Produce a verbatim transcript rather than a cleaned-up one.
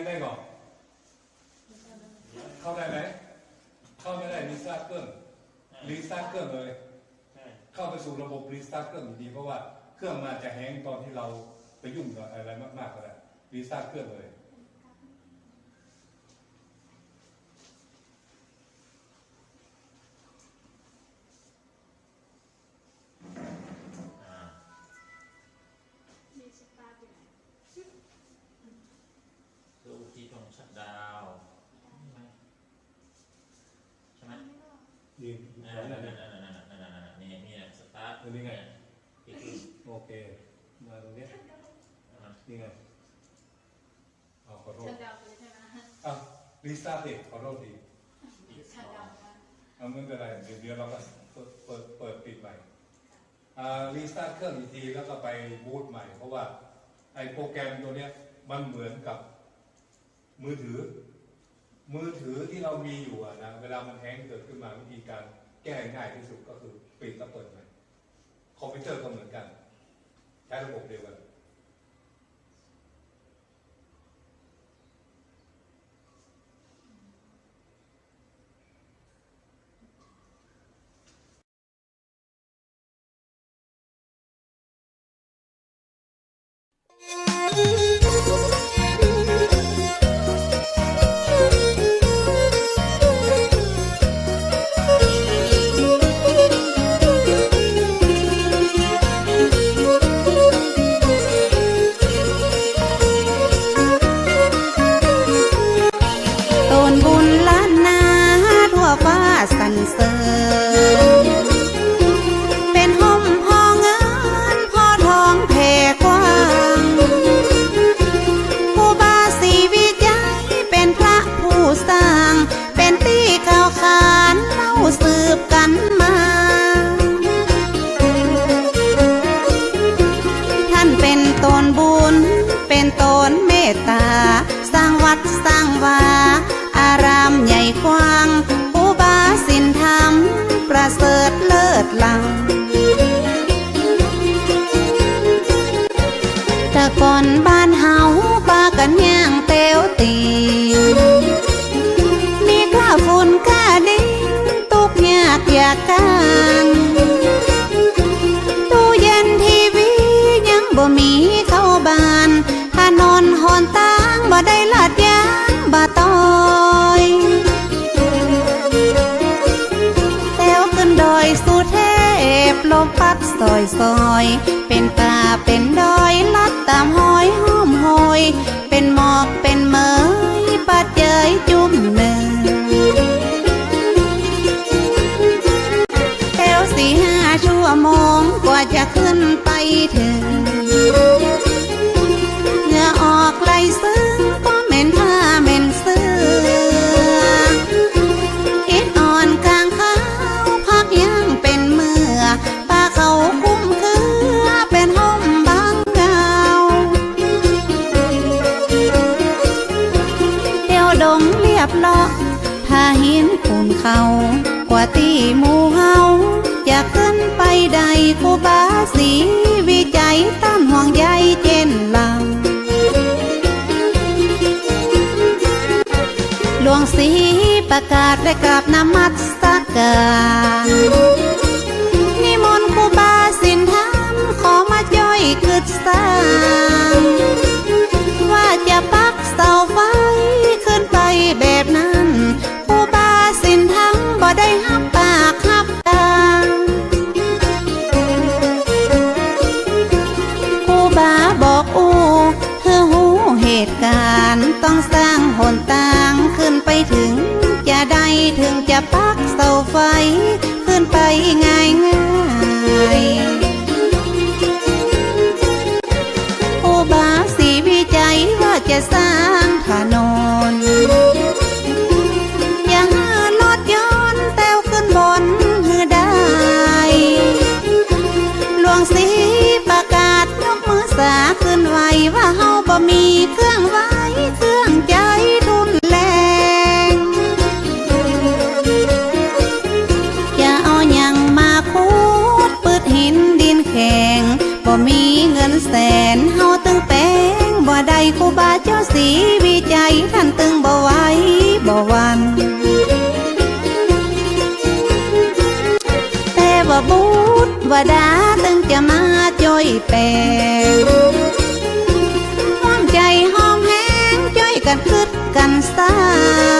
ได้ก่อน เข้าได้ไหม เข้าไม่ได้ รีสตาร์ทเครื่อง รีสตาร์ทเครื่องเลย เข้าไปสู่ระบบรีสตาร์ทเครื่องอยู่ดี เพราะว่าเครื่องมันอาจจะแฮงก์ตอนที่เราไปยุ่งกับอะไรมากๆก็ได้ รีสตาร์ทเครื่องเลย อ่า มีสตาร์ทอยู่ไหน คืออุทิศต้องชัตดาวน์ ใช่ไหม นี่ อ่า นั่นน่ะ นั่นน่ะ นี่ นี่แหละ สตาร์ท อันนี้ไง เนี่ย โอเค มาตรงเนี้ย อ่า นี่ไง เอา ขอโทษ ชัตดาวน์ไปเลยใช่ไหม อ่ะ รีสตาร์ทดิ ขอโทษที ชัตดาวน์นะ เอา ไม่เป็นไร เดี๋ยว เดี๋ยวเราก็เปิด เปิด เปิดปิดใหม่ อ่า รีสตาร์ทเครื่องอีกที แล้วก็ไปบูตใหม่ เพราะว่าไอ้โปรแกรมตัวเนี้ย มันเหมือนกับมือถือ มือถือที่เรามีอยู่อะนะ เวลามันแฮงก์เกิดขึ้นมา วิธีการแก้ง่ายที่สุดก็คือปิดแล้วเปิดใหม่ คอมพิวเตอร์ก็เหมือนกัน ใช้ระบบเดียวกัน โตนบุญล้านนาทั่วฟ้าสรรเสริญ เป๋นฮ่มพอเงินพอทองแผ่กว้าง ครูบาศรีวิชัยเป๋นพระผู้สร้าง เป๋นตี้กล่าวขานเล่าสืบกั๋นมา ต้านเป๋นโตนบุญ เป๋นโตนเมตต๋า สร้างวัดสร้างวา อารามใหญ่กว้าง ครูบาศีลธรรมประเสริฐเลิศล้ำ แต่ก่อนบ้านเฮาปากั๋นย่างแต๋วตี๋ มีก้าฝุ่นก้าดิน ตุ๊กยากอยากก๋าน ตู้เย็นทีวียังบ่มีเข้าบ้าน ถนนหนตางบ่ได้ลาดยางบ่าตอย แต๋วขึ้นดอยสุเทพ ลมพัดสอยๆ เป๋นป่าเป๋นดอย ลัดต๋ามฮอยห้อมฮอย เป๋นหมอกเป๋นเหมย ปาดเจยจุ่มนึ่ง แต๋วสี่ห้าชั่วโมงกว่าจะขึ้นไปเถิง เหงื่อออกไหลซึม ก็เหม็นผ้าเหม็นเสื้อ อิดอ่อนก๋างขาว พักยังเป๋นเมื่อ ปาเขาคุ้มเครือ เป๋นฮ่มบังเงา เตียวดงเลียบเลาะ ผาหินปูนเขา กว่าตี้หมู่เฮาจะขึ้นไปได้ ครูบาศรีวิชัยต้านห่วงใยเจ้นลำ หลวงศรีประกาศได้กราบนมัสการ นิมนต์ครูบาศีลธรรมขอมาจ้อยกึ๊ดสร้าง ว่าจะปักเสาไฟขึ้นไปแบบนั้น ครูบาศีลธรรมบ่ได้ฮับปากฮับตาง ครูบาบอกอู้หื้อฮู้เหตุก๋ารณ์ ต้องสร้างหนตางขึ้นไปเถิงจะได้ เถิงจะปักเสาไฟ ขึ้นไปง่ายๆ ครูบาศรีวิชัยว่าจะสร้างถนน อย่าหื้อรถยนต์แต๋วขึ้นบนหื้อได้ หลวงศรีประกาศยกมือสาขึ้นไหว้ ว่าเฮาบ่มีเครื่องไหวเครื่องใจ๊ทุนแรง จะเอาหยังมาขุดปื๊ดหินดินแข็ง บ่มีเงินแสนเฮาตึงแป๋งบ่ ใจ๋ครูบาเจ้าศรีวิชัย ต้านตึงบ่ไหวบ่หวั่น เตวบุตรวดาตึงจะมาจ้อยแป๋ง ฮ่วมใจ๋ฮ่วมแฮง จ้อยกั๋นกึ๊ดกั๋นสร้าง